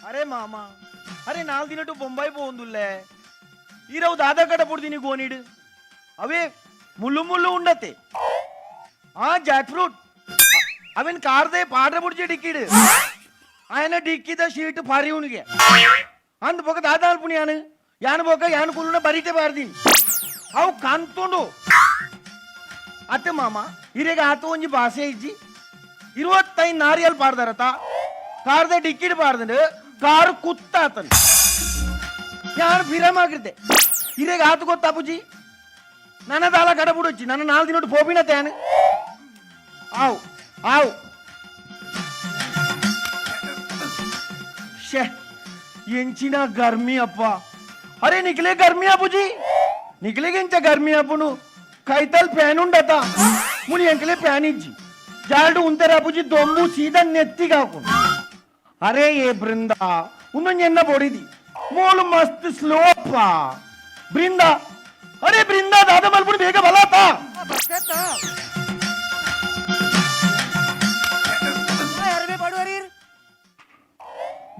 ಅರೆ ಮಾಮ, ಅರೆ ನಾಲ್ ದಿನಟು ಬೊಂಬಾಯಿ ಪೋಂದುಲ್ಲೆ. ಈರವು ದಾದಾ ಕಡ ಪುಡ್ದಿನಿ ಗೋನಿಡು ಅವೇ ಮುಳ್ಳು ಮುಳ್ಳು ಉಂಡತೆ. ಆ ಜಾಕ್ ಫ್ರೂಟ್ ಅವೇನ್ ಕಾರ್ದೆ ಪಾಡ್ರೆ ಬುಡ್ಜಿ ಡಿಕ್ಕಿಡು ఆయన డిక్కిద షీట్ పారి ఉనిగే ಅಂದ್ ಬೊಕ ದಾದಾ ಅಲ್ಪುಣಿ ಯಾನು ಯಾನು ಬೊಕ ಯಾನು ಕುಲ್ಲುನ ಬರಿತೆ ಬಾರ್ದಿನಿ ಅವು ಕಾಂತುಂಡು. ಅತ್ತೆ ಮಾಮ, ಹಿರೇಗ ಆತ ಒಂಜಿ ಭಾಷೆ ಇಜ್ಜಿ. 25 ನಾರಿಯಲ್ ಪಾಡ್ದಾರತ, ಕಾರ್ದ ಡಿಕ್ಕಿಡ್ ಪಾಡ್ದಂಡು ಕಾರು ಕುತ್ತಾತನ್. ಯಾನು ಫಿರಮಾಗಿರ್ದೆ. ಹಿರೇಗ ಆತ ಗೊತ್ತಾ ಪುಜಿ? ನನ್ನ ದಾಲ ಕಡಬುಡೊಚ್ಚಿ ನನ್ನ ನಾಲ್ ದಿನೊಟ್ಟು ಪೋಪಿನ ತೇನು. ಆವು ಆವು. ಶೇ, ಎಂಚಿನ ಗರ್ಮಿ ಅಪ್ಪ. ಅರೆ ನಿಖಲೆ ಗರ್ಮಿ ಅಪ್ಪುಜಿ, ನಿಖಲೆಗೆ ಎಂಚ ಗರ್ಮಿ ಅಪ್ಪುನು? ಕೈತಲ್ ಫ್ಯಾನ್ ಉಂಡತ, ಮುನಿ ಎಂಕಲೆ ಫ್ಯಾನ್ ಇಜ್ಜಿ. ಜಾಲ್ಡು ಉಂತರ ಅಪ್ಪುಜಿ, ದೊಂಬು ಸೀದಾ ನೆತ್ತಿಗೆ ಹಾಕು. ಅರೆ ಏ ಬೃಂದ, ಉನ್ನೊಂಜಿ ಎನ್ನ ಬೊಡಿದಿ ಮೋಲು ಮಸ್ತ್ ಸ್ಲೋ ಅಪ್ಪ. ಬೃಂದ, ಅರೆ ಬೃಂದ, ದಾದ ಮಲ್ಪುಡು, ಬೇಗ ಬಲಾತ.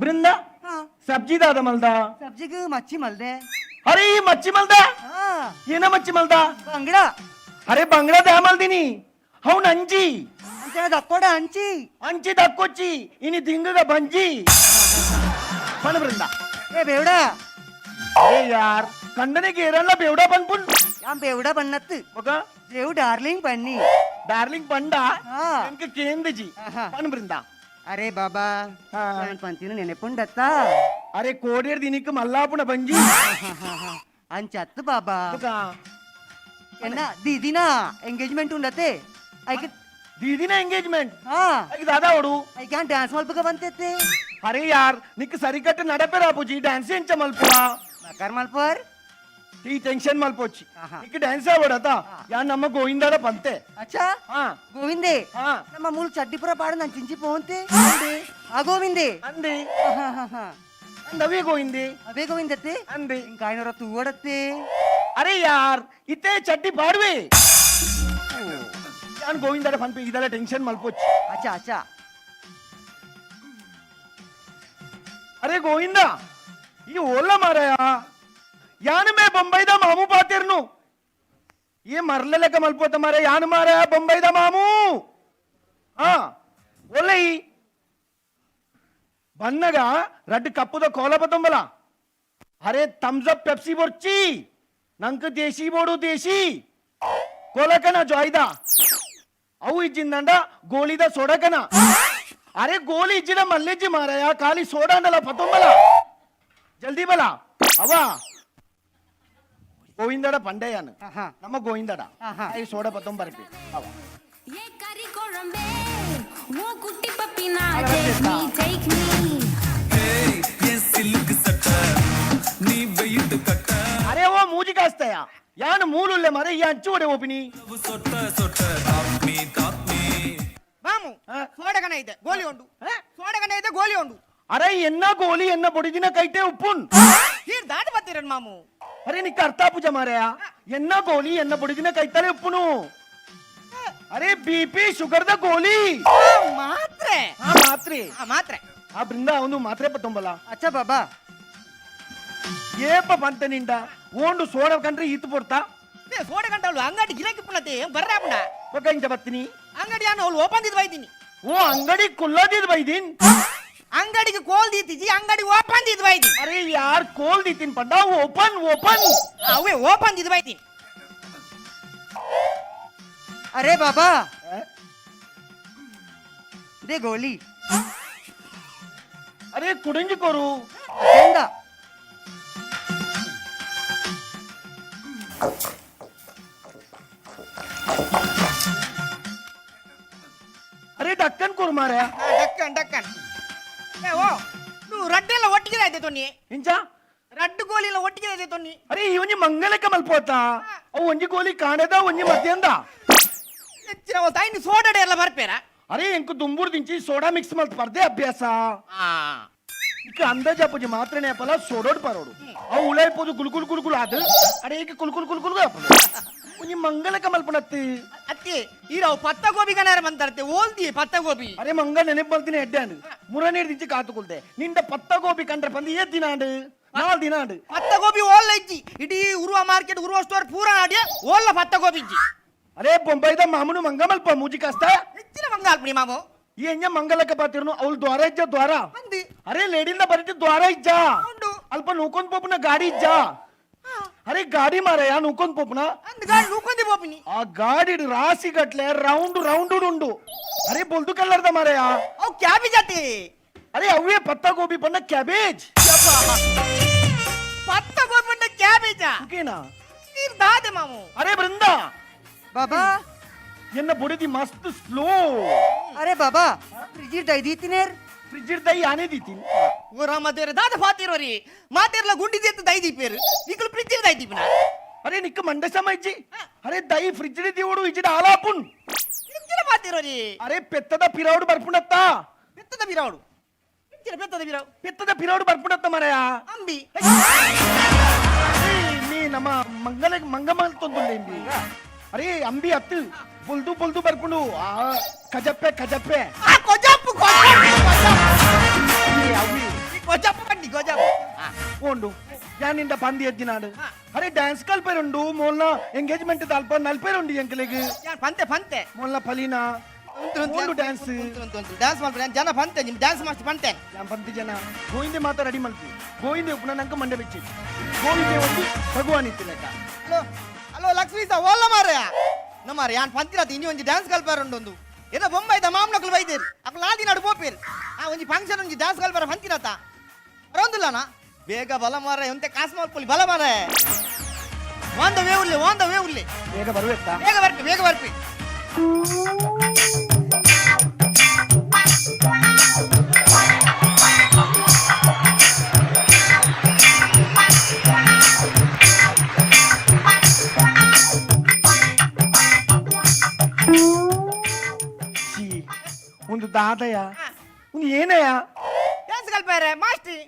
ಬೃಂದ, ಸಬ್ಜಿ ದಾದ ಮಲ್ದ? ಸಬ್ಜಿಗ್ ಮಚ್ಚಿ ಮಲ್ದೆ. ಅರೆ ಈ ಮಚ್ಚಿ ಮಲ್ದ? ಏನ ಮಚ್ಚಿ ಮಲ್ದ? ಬಂಗಡ. ಅರೆ ಬಂಗ್ಲಾ ದ್ಯಾ ಮಲ್ದಿನಿ? ಅವ್ನ ಅಂಜಿ. ಅಂಚೆ ದಕ್ಕೋಡ ಅಂಚಿ. ಅಂಚಿ ದಕ್ಕೊಚ್ಚಿ, ಇನಿ ದಿಂಗಗ ಬಂಜಿ ಪಣ ಬೃಂದ. ಏ ಬೇವಡ. ಅರೆ ಯಾರ್ ಕಂಡನಿಗೆ ಏರಲ್ಲ ಬೇವಡ ಪನ್ಪುನ್. ಯಾನ್ ಬೇವಡ ಬಣ್ಣತ್ತು. ఒక ಬೇವು ಡಾರ್ಲಿಂಗ್ ಬನ್ನಿ. ಡಾರ್ಲಿಂಗ್ ಪಂಡ. ಹಾ. ಎಂಕ ಕೇಂದಜಿ. ಪಣ್ ಬೃಂದ. ಅರೆ ಬಾಬಾ. ಹಾ. ನಾನ್ ಪಂತಿನ ನೆನಪುಂಡತ್ತ. ಅರೆ ಕೋಡೇರ್ ದಿನಿಕ್ ಮಲ್ಲಾಪುಣ ಬಂಜಿ. ಅಂಚತ್ತು ಬಾಬಾ. ఒక ಎನ್ನ ದೀದಿನ ಎಂಗೇಜ್ಮೆಂಟ್ ಉಂಡತೆ ಐಕ್. ದೀದಿನ ಎಂಗೇಜ್ಮೆಂಟ್? ಹಾ. ಐಕ್ ದಾದಾ ಓಡು? ಐಕ್ ಯಾನ್ ಡ್ಯಾನ್ಸ್ ಮಲ್ಪಕ ಬಂತೈತೆ. ಅರೆ ಯಾರ್, ನಿಕ್ ಸರಿಕಟ್ಟು ನಡಪೆರ ಪೂಜಿ, ಡ್ಯಾನ್ಸ್ ಎಂಚ ಮಲ್ಪುವ? ಬಕರ್ ಮಲ್ಪರ್. ಈ ಟೆನ್ಷನ್ ಮಲ್ಪೊಚ್ಚಿ. ಆಹಾ. ನಿಕ್ ಡ್ಯಾನ್ಸ್ ಆವಡತ, ಯಾನ್ ನಮ್ಮ ಗೋವಿಂದಡ ಪಂತೆ. ಅಚ್ಚಾ. ಹಾ. ಗೋವಿಂದೆ? ಹಾ. ನಮ್ಮ ಮೂಲ ಚಡ್ಡಿಪುರ ಪಾಡು ನಾನು ಚಿಂಚಿ ಪೋಂತೆ ಆ ಗೋವಿಂದೆ. ಅಂದಿ. ಆಹಾಹಾಹಾ. ಅಂದ್ ಅವೇ ಗೋವಿಂದೆ. ಅವೇ ಗೋವಿಂದತ್ತೆ. ಅಂದಿ. ಇಂಕಾಯನವರ ತೂವಡತ್ತೆ. ಅರೆ ಯಾರ್, ಇತ್ತೆ ಚಡ್ಡಿ ಪಾಡುವೆ. ಯಾನ್ ಗೋವಿಂದಡ ಪನ್ಪೆ, ಇದೆಲ್ಲ ಟೆನ್ಷನ್ ಮಲ್ಪೊಚ್ಚಿ. ಅಚ್ಚಾ ಅಚ್ಚಾ. ಅರೆ ಗೋವಿಂದ, ಈ ಓಲ್ಲ ಮಾರಾಯ, ಯಾನು ಮೇ ಬೊಂಬೈದ ಮಾಮು ಪಾತಿರ್ನು. ಈ ಮರ್ಲ ಲೆಕ್ಕ ಮಲ್ಪೋತ ಮಾರ. ಯಾನು ಮಾರಾಯ ಬೊಂಬೈದ ಮಾಮು. ಆ ಒಳ್ಳೆ ಈ ಬನ್ನಗ ರಡ್ಡು ಕಪ್ಪುದ ಕೋಲ ಬತ್ತೊಂಬಲ. ಅರೆ Thums up Pepsi ಬೊರ್ಚಿ, ನಂಕ್ ದೇಶಿ ಬೋಡು, ದೇಶಿ ಕೋಲಕನ ಜಾಯ್ದ. ಅವು ಇಜ್ಜಿಂದಂಡ ಗೋಳಿದ ಸೊಡಕನ. ಅರೆ ಗೋಲಿ ಇಜ್ಜಿಡ ಮಲ್ಲೆಜ್ಜಿ ಮಾರಾಯ, ಖಾಲಿ ಸೋಡಾ ಅಂಡಲ ಪತ್ತೊಂಬಲ, ಜಲ್ದಿ ಬಲ. ಅವ ಗೋವಿಂದಡ ಪಂಡೆಯಾನು. ಆಹಾ. ನಮ್ಮ ಗೋವಿಂದಡ. ಆಹಾ. I soda ಪತ್ತೊಂಬರ್ಪಿ ಅವ. ஏ கறி குழம்பே, ஓ குட்டி பப்பி நான், take me, take me. நீ வெயிட்டு கட்ட. ಅರೆ ಓ ಮೂಜಿ ಕಾಸ್ತಾಯ, ಯಾನು ಮೂಲುಲ್ಲೆ ಮರ, ಈ ಅಂಚು ಒಡೆ ಓಪಿನಿ. சொட்ட சொட்ட top me top me. ಮಾಮು. ಆ? ಸೋಡಗನ ಇದೆ ಗೋಲಿ ಉಂಡು. ಸೋಡಗನ ಇದೆ ಗೋಲಿ ಉಂಡು. ಅರೆ ಎನ್ನ ಗೋಲಿ ಎನ್ನ ಬೊಡಿದಿನ ಕೈಟೆ ಉಪ್ಪುನ್. ಹೀರ್ ದಾಟ ಬತ್ತೀರನ್ ಮಾಮು. ಅರೆ ನಿಕ್ಕ ಅರ್ಥ ಪೂಜ ಮಾರಾಯ, ಎನ್ನ ಗೋಲಿ ಎನ್ನ ಬೊಡಿದಿನ ಕೈತಲೆ ಉಪ್ಪುನು. ಅರೆ BP sugar the ಗೋಲಿ. ಆ, ಮಾತ್ರೆ. ಹಾ, ಮಾತ್ರೆ. ಆ, ಮಾತ್ರೆ. ಆ ಬೃಂದ, ಅವನು ಮಾತ್ರೆ ಪತ್ತೊಂಬಲ. ಅಚ್ಚಾ ಬಾಬಾ. ಏಪ ಪಂತ ನಿಂಡ ಓಂಡು ಸೋಡ ಕಂಡ್ರೆ ಈತು ಪೊರ್ತಾ. ಏ, ಸೋಡ ಗಂಟೆ ಅಂಗಡಿ ಗಿರಾಕಿ ಪುಣತೆ ಬರ್ರಾಪುಂಡ. ಒಕ್ಕ ಇಂಚ ಬತ್ತೀನಿ. ಅಂಗಡಿ ನಾನು ಅವಳು ಓಪನ್ ದಿದ್ ಬೈತೀನಿ. ಓ ಅಂಗಡಿ ಕುಲ್ಲದಿದ್ ಬೈದಿನ್. ಅಂಗಡಿಗೆ ಕೋಲ್ ದೀತಿಜಿ, ಅಂಗಡಿ ಓಪನ್ ದಿದ್ ಬೈದಿ. ಅರೆ ಯಾರ್, ಕೋಲ್ ದಿತ್ತಿನ್ ಪಂಡ ಓಪನ್ ಓಪನ್. ಅವೇ ಓಪನ್ ದಿದ್ ಬೈತೀನಿ. ಅರೆ ಬಾಬಾ, they ಗೋಲಿ. ಅರೆ ಕುಡಂಜಿ ಕೊರು. ಅದೇಂದ? ಅರೆ ಡಕ್ಕನ್ ಕೊರು ಮಾರ್ಯ. ಆ, ಡಕ್ಕನ್ ಡಕ್ಕನ್. ಏ ಓ, ನೀವು ರಡ್ಡೆಲ್ಲ ಒಟ್ಟಿಗೆ ಆಯ್ತು ತೊನ್ನಿ. ಇಂಚ? ರಡ್ಡು ಗೋಲಿ ಎಲ್ಲ ಒಟ್ಟಿಗೆ ಆಯ್ತು ತೊನ್ನಿ. ಅರೆ ಈ ಒಂಜಿ ಮಂಗಲಕ್ಕ ಮಲ್ಪೋತ, ಅವು ಒಂಜಿ ಗೋಲಿ ಕಾಣದ, ಒಂಜಿ ಮಧ್ಯಂದ. ಹೆಚ್ಚಿನ ತಾಯಿನ ಸೋಡಡೆ ಎಲ್ಲ ಬರ್ಪೇರ. ಅರೆ ಎಂಕು ದುಂಬುರ್ ದಿಂಚಿ ಸೋಡಾ ಮಿಕ್ಸ್ ಮಲ್ತ್ ಪರ್ದೆ ಅಭ್ಯಾಸ. ಆ. ಇಕ್ಕ ಅಂದಾಜ್ ಅಪ್ಪುಜಿ, ಮಾತ್ರನೇ ಅಪ್ಪಲ ಸೋಡೋಡ್ ಪರೋಡು. ಅವು ಉಳಾಯ್ಪೋದು ಗುಲ್ಗುಲ್ ಗುಲ್ಗುಲ್ ಅದು. ಅರೆ ಈಗ ಕುಲ್ಕುಲ್ ಕುಲ್ಕುಲ್ ಅಪ್ಪಲು. ಒಂಜಿ ಮಂಗಲಕ ಮಲ್ಪುನತ್ತು. ಅತ್ತೆ, ಈರವು ಪತ್ತ ಗೋಬಿ ಕನಾರ ಮಂತರ್ತೆ ಓಲ್ದಿ ಪತ್ತ ಗೋಬಿ. ಅರೆ ಮಂಗ ನೆನಪು ಬರ್ತೀನಿ ಎಡ್ಡೆ ಅಂಡು ಮುರನೀರ್ ದಿಂಚಿ ಕಾತುಕೊಳ್ತೆ ನಿಂದ ಪತ್ತ ಗೋಬಿ ಕಂಡ್ರೆ ಬಂದು ಏತ್ ದಿನ ಅಂಡು ನಾಲ್ ದಿನ ಅಂಡು. ಪತ್ತ ಗೋಬಿ ಓಲ್ಲ ಇಜ್ಜಿ, ಇಡೀ ಉರುವ ಮಾರ್ಕೆಟ್ ಉರುವ ಸ್ಟೋರ್ ಪೂರ ನಾಡಿಯ ಓಲ್ಲ ಪತ್ತ ಗೋಬಿ ಇಜ್ಜಿ. ಅರೆ ಬೊಂಬೈದ ಮಾಮನು ಮಂಗ ಮಲ್ಪ ಮೂಜಿ ಕಾಸ್ತ. ಹೆಚ್ಚಿನ ಮಂಗ ಅಲ್ಪಣಿ ಮಾಮು. ಈ ಎಂಜ ಮಂಗಲಕ್ಕ ಪಾತಿರ್ನು ಅವಳು ದ್ವಾರ ಇಜ್ಜ ದ್ವಾರ. ಅಂದಿ. ಅರೆ ಲೇಡಿಂದ ಬರೀತಿ ದ್ವಾರ ಇಜ್ಜ. ಉಂಡು. ಅಲ್ಪ ನೂಕೊಂದ್ ಪೋಪುನ ಗಾಡಿ ಇಜ್ಜ. ಅರೆ ಗಾಡಿ ಮಾರಯ್ಯ ನೂಕೊಂದ್ ಪೋಪುನ. ಅಂದ್ ಗಾಡಿ ನೂಕೊಂದಿ ಪೋಪಿನಿ. ಆ ಗಾಡಿ ರಾಸಿ ಗಟ್ಲೆ ರೌಂಡ್ ರೌಂಡ್ ಉಂಡು. ಅರೆ ಬೊಲ್ದು ಕಲ್ಲರ್ದ ಮಾರಯ್ಯ. ಅವು ಕ್ಯಾಬೇಜ್ ಅತ್ತೆ. ಅರೆ ಅವೇ ಪತ್ತ ಗೋಬಿ ಬಣ್ಣ ಕ್ಯಾಬೇಜ್. ಪತ್ತ ಗೋಬಿ ಬಣ್ಣ ಕ್ಯಾಬೇಜಾ? ಓಕೆನಾ? ನೀರ್ ದಾದೆ ಮಾಮು. ಅರೆ ಬೃಂದ. ಬಾಬಾ. ಎನ್ನ ಬುಡಿದಿ ಮಸ್ತ್ ಸ್ಲೋ. ಅರೆ ಬಾಬಾ, ಫ್ರಿಜ್ ದೈ ದೀತಿನೇರ್. ಫ್ರಿಜ್ ದೈ ಆನೆ ದೀತೀನಿ. ಓ ರಾಮ ದೇವ್ರೆ, ದಾದ ಫಾತಿರೋರಿ ಮಾತೇರ್ಲ ಗುಂಡಿ ದೇತ್ ದೈ ದೀಪೇರು, ನಿಕುಲು ಫ್ರಿಜ್ ದೈ ದೀಪಿನ. ಅರೆ ನಿಕ್ಕ ಮಂಡಸಮ ಇಜ್ಜಿ. ಅರೆ ದೈ ಫ್ರಿಜ್ ದಿವೋಡು ಇಜ್ಜಿಡ ಆಲಾಪುನ್. ಇಂಚಿನ ಫಾತಿರೋರಿ. ಅರೆ ಪೆತ್ತದ ಪಿರಾవుಡು ಬರ್ಪುಣತ್ತ. ಪೆತ್ತದ ಬಿರಾవుಡು ಇಂಚಿನ ಪೆತ್ತದ ಬಿರಾವು? ಪೆತ್ತದ ಪಿರಾవుಡು ಬರ್ಪುಣತ್ತ ಮರಯ. ಅಂಬಿ. ನೀ ನಮ್ಮ ಮಂಗಲ ಮಂಗಮಲ್ ತೊಂದುಲ್ಲೆ ಅರೆ ಅಂಬಿ ಅತ್ತು ಬೊಲ್ದು ಬೊಲ್ದು ಬರ್ಪುಂಡು ಆ ಕಜಪ್ಪೆ ಕಜಪ್ಪೆ. ಆ ಕೊಜಾಪು ಕೊಜಾಪು ಕೊಜಾಪು. ಅವಿ. ಈ ಕೊಜಾಪು ಬನ್ನಿ ಕೊಜಾಪು. ಓಂಡು ಯಾನಿಂದ ಪಂದಿ ಎದ್ದಿನಾಡು. ಅರೆ ಡ್ಯಾನ್ಸ್ ಕಲ್ಪೇರುಂಡು ಮೋಲ್ನ ಎಂಗೇಜ್ಮೆಂಟ್ ಅಲ್ಪ ನಲ್ಪೇರುಂಡು ಎಂಕಲೆಗ್. ಯಾನ್ ಪಂತೆ ಪಂತೆ. ಮೋಲ್ನ ಫಲೀನಾ ಓಂಡು ಡ್ಯಾನ್ಸ್. ಡ್ಯಾನ್ಸ್ ಮಾಡ್ತಾರೆ ಜನ ಪಂತೆ, ನಿಮ್ ಡ್ಯಾನ್ಸ್ ಮಾಸ್ಟರ್ ಪಂತೆ. ಯಾನ್ ಪಂತಿ ಜನ ಗೋವಿಂದೆ ಮಾತ ರೆಡಿ ಮಲ್ಪಿ ಗೋವಿಂದೆ ಉಪ್ಪುನ ನಂಕ ಮಂಡೆ ಬೆಚ್ಚಿ ಗೋವಿಂದೆ ಒಂದು ಭಗವಾನ್ ಇತ್ತು ಲೆಕ್ಕ. ಹಲೋ ಹಲೋ ಲಕ್ಷ್ಮೀ ಸಾ ಓಲ್ಲ ಮಾರಯ ನಮ್ಮ ಯಾನ್ ಪಂತಿರತ್ ಇನಿ ಒಂಜಿ ಡ್ಯಾನ್ಸ್ ಕಲ್ಪಾರ ಉಂಡೊಂದು ಏನ ಬೊಂಬೈದ ಮಾಮನಕುಲು ಬೈದೇರು ಅಕ್ಲು ನಾದಿ ನಡು ಪೋಪೇರು. ಆ ಒಂಜಿ ಫಂಕ್ಷನ್ ಒಂಜಿ ಡ್ಯಾನ್ಸ್ ಕಲ್ಪಾರ ಪಂತಿರತ ಬರೋಂದಿಲ್ಲನಾ? ಬೇಗ ಬಲ ಮಾರ ಎಂತೆ ಕಾಸು ಮಾಡ್ಕೊಳ್ಳಿ ಬಲ ಮಾರ. ವಾಂದ ವೇ ಉಲ್ಲೆ ವಾಂದ ವೇ ಉಲ್ಲೆ. ಬೇಗ ಬರುವೆತ್ತಾ? ಬೇಗ ಬರ್ಪಿ ಬೇಗ ಬರ್ಪಿ. ಛೀ, ಒಂದು ದಾದಯ ಒಂದು ಏನಯ? ಡ್ಯಾನ್ಸ್ ಕಲ್ಪಾರೆ ಮಾಸ್ಟಿ.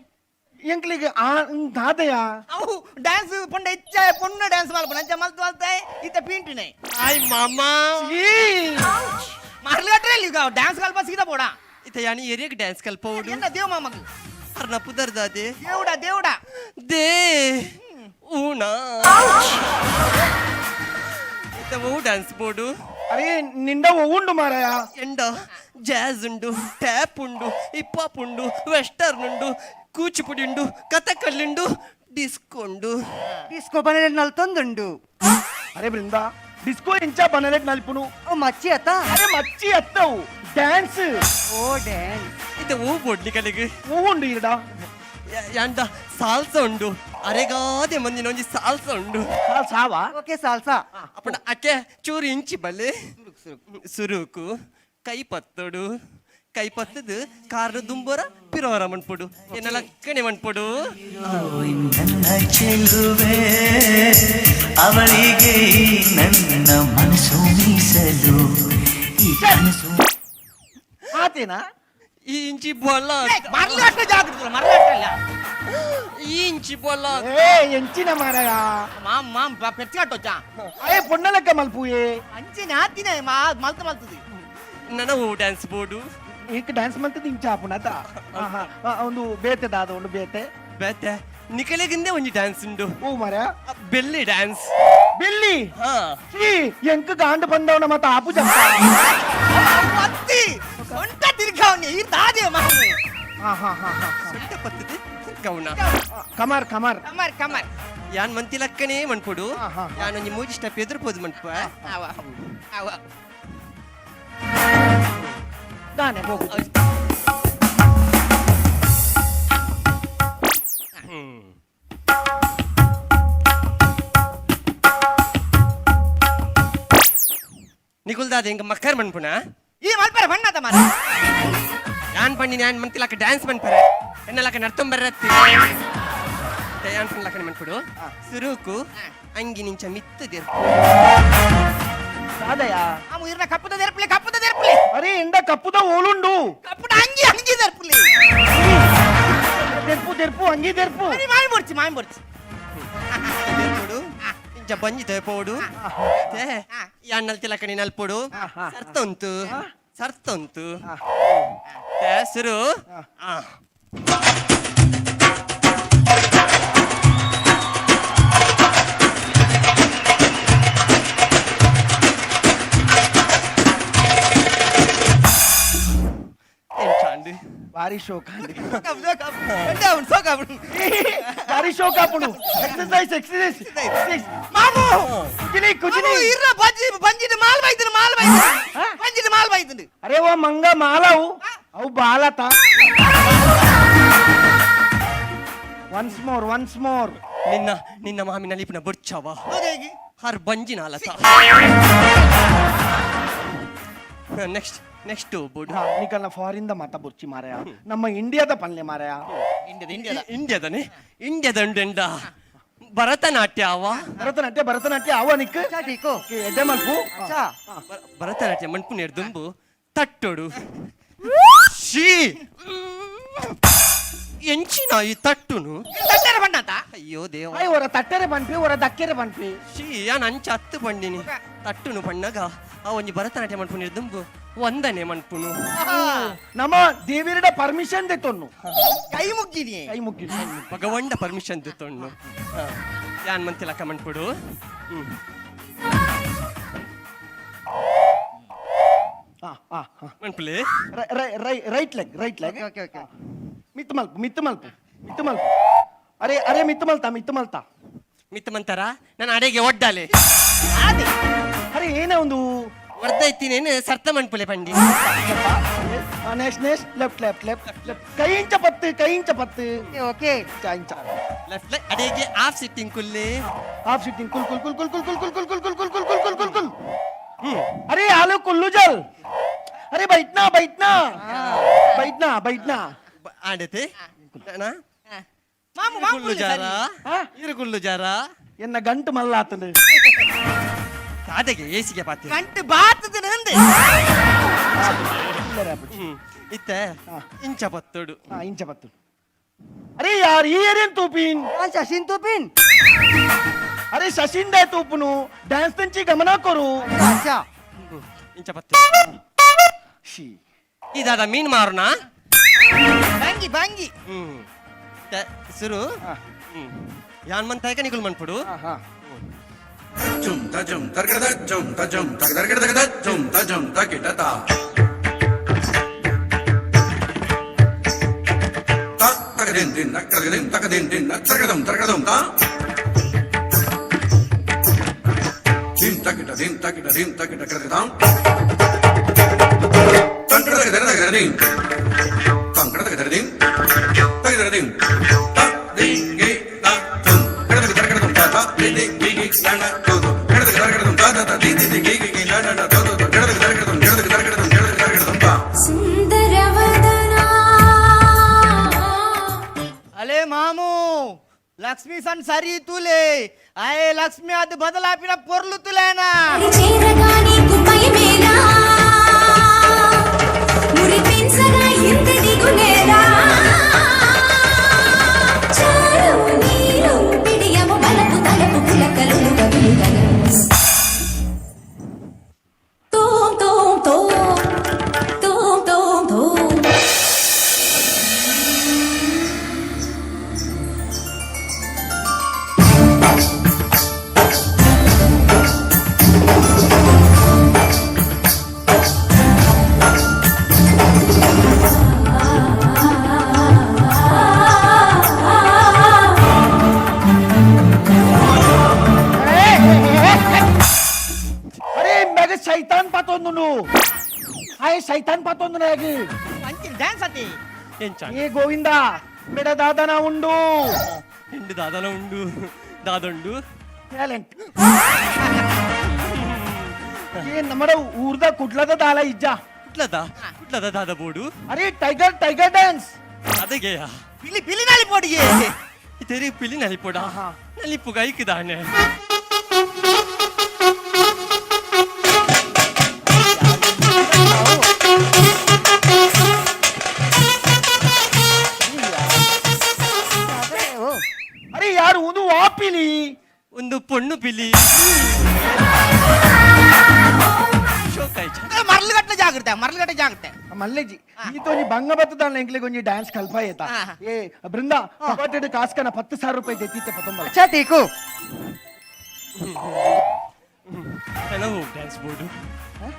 ಎಂಕ್ಲಿಗೆ ಆ ದಾದಯ. ಅವು ಡ್ಯಾನ್ಸ್ ಪೊಂಡ ಹೆಚ್ಚ ಪೊಣ್ಣ ಡ್ಯಾನ್ಸ್ ಮಲ್ಪುನ ಅಂಚ ಮಲ್ತು ಮಲ್ತಾಯ್ ಇತ್ತ ಪೀಂಟಿನೇ. ಆಯ್ ಮಾಮಾ. ಛೀ. ಮರ್ಲಟ್ರೆ ಈಗ ಡ್ಯಾನ್ಸ್ ಕಲ್ಪ ಸೀದಾ ಬೋಡ. ಇತ ಯಾನಿ ಏರಿಯಾಗ ಡ್ಯಾನ್ಸ್ ಕಲ್ಪವುಡು. ಎನ್ನ ದೇವ್ ಮಾಮಗ್. ಅರ್ನ ಪುದರ್ದಾದೆ? ದೇವುಡ ದೇವುಡ. They ಊನಾ ಇತ ಓ ಡ್ಯಾನ್ಸ್ ಬೋರ್ಡು. ಅರೆ ನಿಂಡ ಉಂಡು ಮಾರಾಯ. ಎಂಡ ಜಾಜ್ ಉಂಡು, ಟ್ಯಾಪ್ ಉಂಡು, ಹಿಪ್ ಹಾಪ್ ಉಂಡು, ವೆಸ್ಟರ್ನ್ ಉಂಡು, ಕೂಚಿಪುಡಿ ಉಂಡು, ಕಥಕಳ್ಳಿ ಉಂಡು, ಡಿಸ್ಕೋ ಉಂಡು. ಡಿಸ್ಕೋ ಬನಲೆ ನಲ್ತೊಂದುಂಡು. ಅರೆ ಬೃಂದ, ಡಿಸ್ಕೋ ಎಂಚ ಬನಲೆಟ್ ನಲ್ಪುನು? ಅವು ಮಚ್ಚಿ ಅತ್ತ. ಅರೆ ಮಚ್ಚಿ ಅತ್ತವು ಡ್ಯಾನ್ಸ್. ಓ ಡ್ಯಾನ್ಸ್. ಇತ ಓ ಬೋರ್ಡ್ ನಿಕಲಿಗೆ? ಉಂಡು ಇರಡ. ಯಾಂಡ ಸಾಲ್ಸ ಉಂಡು, ಅರೆಗಾದೆ ಮಂದಿನ ಒಂಜಿ ಸಾಲ್ಸ ಉಂಡು. ಸಾವಾ. Okay salsa. ಅಪ್ಪಣ ಅಕ್ಕೆ ಚೂರು ಇಂಚಿ ಬಲ್ಲೆ ಸುರುಕು ಕೈ ಪತ್ತೊಡು, ಕೈ ಪತ್ತದು ಕಾರು ದುಂಬೋರ ಪಿರೋರ ಮಣ್ಪೊಡು ಎನ್ನ ಲಕ್ಕಣೆ ಮಣ್ಪೊಡು. ನನ್ನ ಚೆಲುವೆ ಅವಳಿಗೆ ನನ್ನ ಮನಸ್ಸು ಮೀಸಲು ಈ ಕನಸು. ಆತೇನಾ? ಈ ಇಂಚಿ ಬೊಲ್ಲ. ಮರ್ಲಟ್ಟ ಜಾಗೃತಿ ಮರ್ಲಟ್ಟಲ್ಲ. ಈ ಇಂಚಿ ಬೊಲ್ಲ. ಏ ಎಂಚಿನ ಮಾರಾಯ. ಮಾಮ್ ಮಾಮ್ ಪೆರ್ಚಿಕಟ್ಟೊಚ್ಚಾ. ಅರೆ ಪೊಣ್ಣಲೆಕ್ಕ ಮಲ್ಪುಯೆ. ಅಂಚಿನ ಆತಿನ ಮಾ ಮಲ್ತ ಮಲ್ತದಿ. ನನ್ನ ಓ ಡ್ಯಾನ್ಸ್ ಬೋರ್ಡು. ಏಕ್ ಡ್ಯಾನ್ಸ್ ಮಂತದ ಇಂಚ ಆಪುನತ ಒಂದು ಬೇತೆ ದಾದ ಉಂಡು ಬೇತೆ. ಬೇತೆ ನಿಕಲೆಗಿಂದೆ ಒಂಜಿ ಡ್ಯಾನ್ಸ್ ಉಂಡು. ಓ ಮಾರಾಯ. Belly dance. ಬೆಲ್ಲಿ? ಹಾ. ಛೀ, ಎಂಕ್ ಗಾಂಡ್ ಬಂದವನ ಮತ್ತ ಆಪು ಜಂಪ. ಅತ್ತಿ ಸೊಂಟ ತಿರ್ಗಾವನಿ ಈ ದಾದೆ ಮಾಮು. ಹಾ ಹಾ ಹಾ ಹಾ. ಸೊಂಟ ಪತ್ತದು ಗೌಣ. ಕಮಾರ್ ಕಮಾರ್. ಕಮರ್ ಕಮರ್. ಯಾನ್ ಮಂತಿ ಲಕ್ಕಣೆ ಮಣ್ಪೊಡು. ಹಾ, ಹಾ. ಯಾನ್ ಒಂಜಿ ಮೂಜಿ ಸ್ಟೆಪ್ ಎದುರ್ಪೋದು ಮಣ್ಪ. ಅವ ಅವ. ದಾನೆ ಹೋಗು. ನಿಕುಲ್ದಾದ ಎಂಕ ಮಕ್ಕರ್ ಮಣ್ಪುಣ. ಈ ಮಲ್ಪರ ಬಣ್ಣದ ಮಾರ. ಯಾನ್ ಪಂಡಿ ಯಾನ್ ಮಂತಿಲಕ್ಕ ಡ್ಯಾನ್ಸ್ ಮನ್ಪರೆ ಎನ್ನಲಕ್ಕ ನರ್ತಂ ಬರ್ರತ್ತಿ ಯಾನ್ ಪಂಡ್ಲಕ್ಕನೆ ಮನ್ಪುಡು ಸುರುಕು ಅಂಗಿ ನಿಂಚ ಮಿತ್ತದಿರ್. ದಾದಯ. ಮಾಮು ಇರ್ನ ಕಪ್ಪುದ ದೆರ್ಪುಲೆ ಕಪ್ಪುದ ದೆರ್ಪುಲೆ. ಅರೆ ಎಂಡ ಕಪ್ಪುದ ಓಲುಂಡು. ಕಪ್ಪುದ ಅಂಗಿ ಅಂಗಿ ದೆರ್ಪುಲೆ. ದೆರ್ಪು ದೆರ್ಪು ಅಂಗಿ ದೆರ್ಪು. ಮಾಯಿ ಬೋಡ್ಚಿ ಮಾಯಿ ಬೋಡ್ಚಿ. ದೆರ್ಪುಡು ಇಂಚ ಅಜ್ಜ ಬಂಜಿತೆ ಪೋಡು. ಈ ಅಣ್ಣಲ್ ತಿಲಕಣಿ ನಲ್ಪೊಡು. ಸರ್ತೊಂತು ಸರ್ತೊಂತು. ಶುರು. ಎಂಚಾಂಡ್? ಭಾರಿ ಶೋಕ. ಸೋಕ. ಭಾರಿ ಶೋಕ ಅಪ್ಪುಡು. Exercise, exercise. ಮಾಮು. ಕುಜಿನಿ ಕುಜಿನಿ. ಇರ್ರ, ಬಂಜಿ ಬಂಜಿದ ಮಾಲ್ ಬೈತನು, ಮಾಲ್ ಬೈತನು, ಬಂಜಿದ ಮಾಲ್ ಬೈತನು. ಅರೆ ಓ ಮಂಗ, ಮಾಲವು ಅವು ಬಾಲತ. Once more, once more. ನಿನ್ನ ನಿನ್ನ ಮಾಮಿನ ಲಿಪಿನ ಬುಡ್ಚವ. ಹೌದೇಗಿ? ಹರ್ ಬಂಜಿನ ಅಲತ. ನೆಕ್ಸ್ಟ್ ನೆಕ್ಸ್ಟ್ ಬೋಡು. ನಿಕಲ್ನ ಫಾರಿನ್ the ಮಾತಾ ಬುರ್ಚಿ ಮಾರಾಯ, ನಮ್ಮ ಇಂಡಿಯಾದ ಪನ್ಲೆ ಮಾರಾಯ. ಇಂಡಿಯಾದ, ಇಂಡಿಯಾದ. ಇಂಡಿಯಾದನೆ, ಇಂಡಿಯಾದ ಉಂಡೆಂಡ ಭರತನಾಟ್ಯ ಅವ. ಭರತನಾಟ್ಯ, ಭರತನಾಟ್ಯ ಅವ ನಿಕ್. ಟೀಕೋ. ಎಡ್ಡೆ ಮಲ್ಪು. ಅಚ್ಚಾ. ಭರತನಾಟ್ಯ ಮಣ್ಪುನೇರ್ ದುಂಬು ತಟ್ಟೊಡು. She, ಎಂಚಿನ ಈ ತಟ್ಟುನು? ತಟ್ಟೆರ ಬಣ್ಣತ. ಅಯ್ಯೋ ದೇವ. ಅಯ್ಯ, ಒರ ತಟ್ಟೆರೆ ಪನ್ಪಿ, ಒರ ದಕ್ಕೆರೆ ಪನ್ಪಿ. She, ಯಾನ್ ಅಂಚ ಹತ್ತು ಬಂಡಿನಿ. ತಟ್ಟುನು ಬಣ್ಣಗ ಆ ಒಂಜಿ ಭರತನಾಟ್ಯ ಮಣ್ಪುನೇರ್ ದುಂಬು ವಂದನೆ ಮಣ್ಪುನು. ನಮ್ಮ ದೇವಿರಡ ಪರ್ಮಿಷನ್ ದೆತ್ತೊನ್ನು. ಕೈ ಮುಗ್ಗಿನಿ. ಕೈ ಮುಗ್ಗಿ. ಭಗವಂಡ ಪರ್ಮಿಷನ್ ದೆತ್ತೊಣ್ಣು. ಯಾನ್ ಮಂತಿಲಕ್ಕ ಮಣ್ಪುಡು. ಹಾ ಹಾ ಹಾ. ಮಣ್ಪುಲೆ. Right leg, right leg. Okay okay. ಮಿತ್ತು ಮಲ್ಪು, ಮಿತ್ತು ಮಲ್ಪು, ಮಿತ್ತು ಮಲ್ಪು. ಅರೆ ಅರೆ, ಮಿತ್ತು ಮಲ್ತಾ, ಮಿತ್ತು ಮಲ್ತಾ. ಮಿತ್ತ ಮಂತರ ನಾನು ಅಡೆಗೆ ಒಡ್ಡಾಲೆ. ಅರೆ, ಏನೇ ಒಂದು ವರ್ಧೈತಿನೇನು ಸರ್ತ ಮಣ್ಪುಲೆ ಪಂಡಿ. Next, next, left, left, left, left. ಕೈ ಇಂಚ ಪತ್ತು, ಕೈ ಇಂಚ ಪತ್ತು. Okay okay. ಇಂಚ ಇಂಚ. ಲೆಫ್ಟ್ ಅಡೆಗೆ ಆಫ್ ಸಿಟ್ಟಿಂಗ್ ಕುಲ್ಲೆ. ಹಾಫ್ ಸಿಟ್ಟಿಂಗ್ ಕುಲ್ ಕುಲ್ ಕುಲ್ ಕುಲ್ ಕುಲ್ ಕುಲ್ ಕುಲ್ ಕುಲ್ ಕುಲ್ ಕುಲ್ ಕುಲ್ ಕುಲ್ ಕುಲ್ ಕುಲ್ ಕುಲ್. ಅರೆ ಆಲು ಕುಲ್ಲು ಜಲ್. ಅರೆ ಬೈಟ್ನಾ, ಬೈಟ್ನಾ, ಬೈಟ್ನಾ, ಬೈಟ್ನಾ. ಆಂಡತೆ ನಾ. ಮಾಮು ಮಾಮು. ಕುಲ್ಲು ಜಾರ. ಹಾ? ಇರು ಕುಲ್ಲು ಜಾರ. ಎನ್ನ ಗಂಟು ಮಲ್ಲಾತಂದು. ತಾದಗೆ ಏಸಿಗೆ ಪಾತಿ. ಗಂಟು ಬಾತದ ನಂದು. ಇತ್ತ ಇಂಚ ಪತ್ತೋಡು. ಹಾ, ಇಂಚ ಪತ್ತು. ಅರೆ ಯಾರ್ ಈ ಏರಿಯನ್ ತೂಪಿನ್? ನಾನ್ ಶಶಿನ್ ತೂಪಿನ್. ಅರೆ ಶಶಿನ್ ಡೇ ತೂಪುನು, ಡ್ಯಾನ್ಸ್ ತಂಚಿ ಗಮನ ಕೊರು. ಅಚ್ಚಾ. ಇಂಚ ಪತ್ತು. She. ಇದಾದ ಮೀನ್ ಮಾರುನಾ? ಬಂಗಿ ಬಂಗಿ. ಸುರು. ಯಾನ್ ಮಂತಾಯ್ಕ ನಿಗುಲ್ ಮನ್ಪುಡು. ಹಾ ಹಾ. ಜುಂ ತಜುಂ ತರ್ಗಡ ಜುಂ ತಜುಂ ತಗದರ್ಗಡ ತಗದ ಜುಂ ತಜುಂ ತಕಿಟತ ತ ತಗದಿನ್ ದಿನ್ ನಕ್ಕದಿನ್ ತಗದಿನ್ ದಿನ್ ತರ್ಗದಂ ತರ್ಗದಂ ತ ದಿನ್ ತಕಿಟ ದಿನ್ ತಕಿಟ ದಿನ್ ತಕಿಟ ಕಡಗದಾಂ ತಂಕಡ ತಗದರ ತಗದರ ದಿನ್ ತಂಕಡ ತಗದರ ದಿನ್ ತಗದರ ದಿನ್ ತ the ಗೆ ತ ತುಂ ಕಡದ ತರ್ಗಡದಂ ತ ತ the the ಗಿ ಗಿ ಲ ಣ ತೋ ತೋ ಕಡದ ತರ್ಗಡದಂ ತ ತ ತ the the the ಗಿ ಗಿ ಗಿ ಲ ಣ ಣ ತೋ ತೋ ತೋ ಕಡದ ತರ್ಗಡದಂ ಕಡದ ತರ್ಗಡದಂ ಕಡದ ತರ್ಗಡದಂ ತ. ಸುಂದರವದನಾ. ಅಲೆ ಮಾಮು, ಲಕ್ಷ್ಮಿ ಸನ್ ಸರಿ ತುಲೆ ಆಯೆ ಲಕ್ಷ್ಮಿ ಅದು ಬದಲಾಪಿನ ಪೊರ್ಲು ತುಲೇನಾ. చేరగా నీకు భయమేలా? మురిపించగా ఇంత దిగులేలా? చారు నీరు పిడియము బలపు తలపు పులకలు కదులుగలు. తోం తోం తోం తోం తోం తోం. ಅರೆ ಮ್ಯಾಗ ಶೈತಾನ್ ಪಾತೊಂದು. ಹಾಯ್, ಶೈತಾನ್ ಪಾತೊಂದು ನಾಗ. ಅಂಚಿನ ಡ್ಯಾನ್ಸ್ ಅತಿ. ಎಂಚ? ಏ ಗೋವಿಂದ, ಬೇಡ ದಾದನ ಉಂಡು. ಎಂಡು ದಾದನ ಉಂಡು, ದಾದಂಡು. ಟ್ಯಾಲೆಂಟ್ ಏ ನಮ್ಮಡ ಊರ್ದ ಕುಡ್ಲದ ದಾಲ ಇಜ್ಜ. ಕುಟ್ಲದ, ಕುಟ್ಲದ ದಾದ ಬೋಡು. ಅರೆ ಟೈಗರ್, ಟೈಗರ್ ಡ್ಯಾನ್ಸ್. ಅದಗೆಯ. ಪಿಲಿ ಪಿಲಿ ನಾಲಿ ಪೋಡಿಗೆ. ತೆರಿ ಪಿಲಿ ನಲಿಪುಡ. ನಲಿಪು ಗೈಕಿದಾನೆ. ಅರೆ ಯಾರು ಒಂದು ವಾಪಿಲಿ. ಒಂದು ಪೊಣ್ಣು ಪಿಲಿ. ಶೋಕ್ ಆಯ್ತು. ಮರಳುಗಟ್ಟಲೆ ಜಾಗ್ರತೆ, ಮರಳುಗಟ್ಟೆ ಜಾಗ್ರತೆ. ಮಲ್ಲೆಜಿ ಈತೊಂಜಿ ಬಂಗ ಬತ್ತದಾನ ಎಂಕ್ಲೆ ಒಂಜಿ ಡ್ಯಾನ್ಸ್ ಕಲ್ಪಾಯೇತ. ಏ ಬೃಂದ, ಕಪಾಟೆಡ್ ಕಾಸ್ಕನ 10,000 ರೂಪಾಯಿ ತೆತ್ತಿತ್ತೆ ಪತೊಂಬಲ. ಅಚ್ಚಾ ತೀಕು. ನನವು ಡ್ಯಾನ್ಸ್ ಬೋರ್ಡು,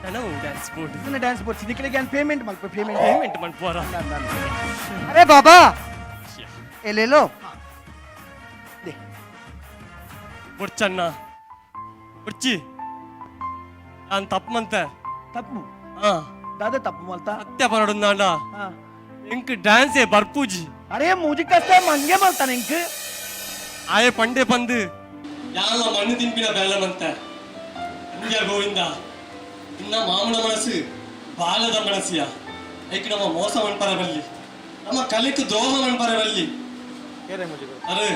ನನವು ಡ್ಯಾನ್ಸ್ ಬೋರ್ಡು. ಡ್ಯಾನ್ಸ್ ಬೋರ್ಡ್ ನಿಕ್ಲೆಗೆ ಪೇಮೆಂಟ್ ಮಲ್ಪ, ಪೇಮೆಂಟ್. ಪೇಮೆಂಟ್ ಮನ್ಪೋರ. ಅರೆ ಬಾಬಾ, ಎಲ್ಲೆಲ್ಲೋ. ಬೊಡ್ಚಣ್ಣ, ಬೊಡ್ಚಿ, ನಾನು ತಪ್ಪು ಮಂತೆ. ತಪ್ಪು? ಹಾ. ದಾದ ತಪ್ಪು ಮಲ್ತ? ಸತ್ಯ ಪರಡುಂದಾಂಡ, ಎಂಕ್ ಡ್ಯಾನ್ಸೇ ಬರ್ಪೂಜಿ. ಅರೆ ಮೂಜಿ ಕಷ್ಟ ಮಂಗೆ ಮಲ್ತಾನೆ ಎಂಕ್. ಆಯೆ ಪಂಡೆ ಪಂದು ಯಾಲ ಮಣ್ಣು ತಿನ್ಪಿನ ಬೇಲೆ ಮಂತೆ. ಇಂದ್ಯ ಗೋವಿಂದ, ಇನ್ನ ಮಾಮನ ಮನಸ್ಸು ಬಾಲದ ಮನಸ್ಸಿಯ. ಐಕ್ ನಮ್ಮ ಮೋಸ ಮನ್ಪರ ಬಲ್ಲಿ, ನಮ್ಮ ಕಲೆಕ್ ದ್ರೋಹ ಮನ್ಪರ ಬಲ್ಲಿ. ಅರೆ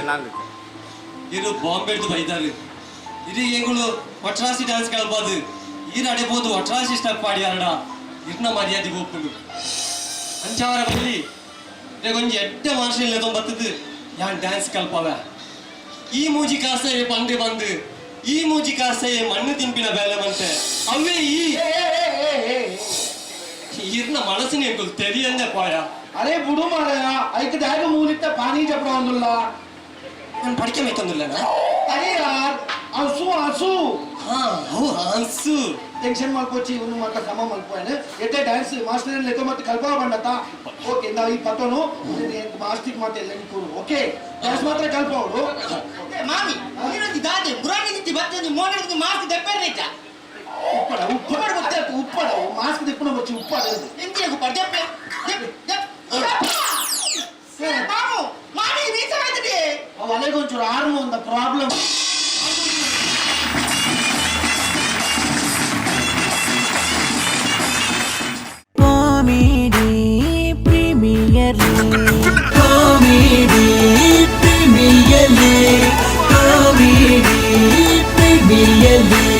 ಇರು ಬಾಂಬೆಡ್ದು ಬೈದಾರು. ಇರು ಎಂಗುಳು ಒಟ್ರಾಸಿ ಡ್ಯಾನ್ಸ್ ಕಲ್ಪಾದು. ಈರು ಅಡೆಬೋದು ಒಟ್ರಾಸಿ ಸ್ಟೆಪ್ ಆಡಿಯಾರಡ ಇರ್ನ ಮರ್ಯಾದೆ ಗೋಪುಂಡು. ಅಂಚಾವರ ಬಲ್ಲಿ ಒಂಜಿ ಎಡ್ಡೆ ಮನುಷ್ಯ ಬತ್ತದು. ಯಾನ್ ಡ್ಯಾನ್ಸ್ ಕಲ್ಪವೆ. ಈ ಮೂಜಿ ಕಾಸೆ ಪಂಡೆ ಬಂದು, ಈ ಮೂಜಿ ಕಾಸೆ ಮಣ್ಣು ತಿಂಪಿನ ಬೇಲೆ ಮಂತೆ. ಅವೇ ಈ ಇರ್ನ ಮನಸ್ಸಿನ ಎಂಕುಲು ತೆರಿಯಂದೆ ಪಾಯ. ಅರೆ ಬುಡು ಮಾರಾಯ, ಐಕ್ ದಾಗ ಮೂಲಿತ್ತ ಪಾನಿ ಜಪಡ ಒಂದುಲ್ಲ. ನಾನು ಪಡಿಕೆ ಮೇತೊಂದಿಲ್ಲನಾ? ಅರೆ ಯಾರ್ ಹಸು ಹಸು. ಹಾ, ಅವು ಹನ್ಸು. ಟೆನ್ಷನ್ ಮಾಡ್ಕೊಚ್ಚಿ, ಇವ್ನು ಮಾತ್ರ ಸಮ ಮಲ್ಪೋಯನ್. ಎಟ್ಟೆ ಡ್ಯಾನ್ಸ್ ಮಾಸ್ಟರ್ ಲೆಕ್ಕ ಮತ್ತೆ ಕಲ್ಪ ಬಂಡತ. ಓಕೆ, ಇಂದ ಈ ಪತೋನು ಮಾಸ್ಟಿಕ್ ಮಾತೆ ಎಲ್ಲ ಕೂರು. ಓಕೆ, ಡ್ಯಾನ್ಸ್ ಮಾತ್ರ ಕಲ್ಪ ಅವಳು. ಮಾಮಿ, ನೀನೊಂದು ದಾದೆ ಬುರಾಣಿ ನಿಂತಿ ಬತ್ತೆ ಮೋನೆ ಮಾಸ್ಕ್ ದೆಪ್ಪೇರೆ. ಉಪ್ಪಡ ಉಪ್ಪಡ ಗೊತ್ತೇ ಉಪ್ಪಡ ಮಾಸ್ಕ್ ದಿಪ್ಪಣ ಬಚ್ಚಿ ಉಪ್ಪಡ. ಎಂತಿಗೆ ಉಪ್ಪಡ? ದೆಪ್ಪೆ ದೆಪ್ ದೆಪ್. ಮಾಮು, ಮಾಮಿ, ಮೀಸ ಬೈತದೆ. ಅವು ಅಲೆಗೊಂಚೂರು ಆರ್ಮು ಒಂದ problem. Comedy premier, comedy premier, comedy premier.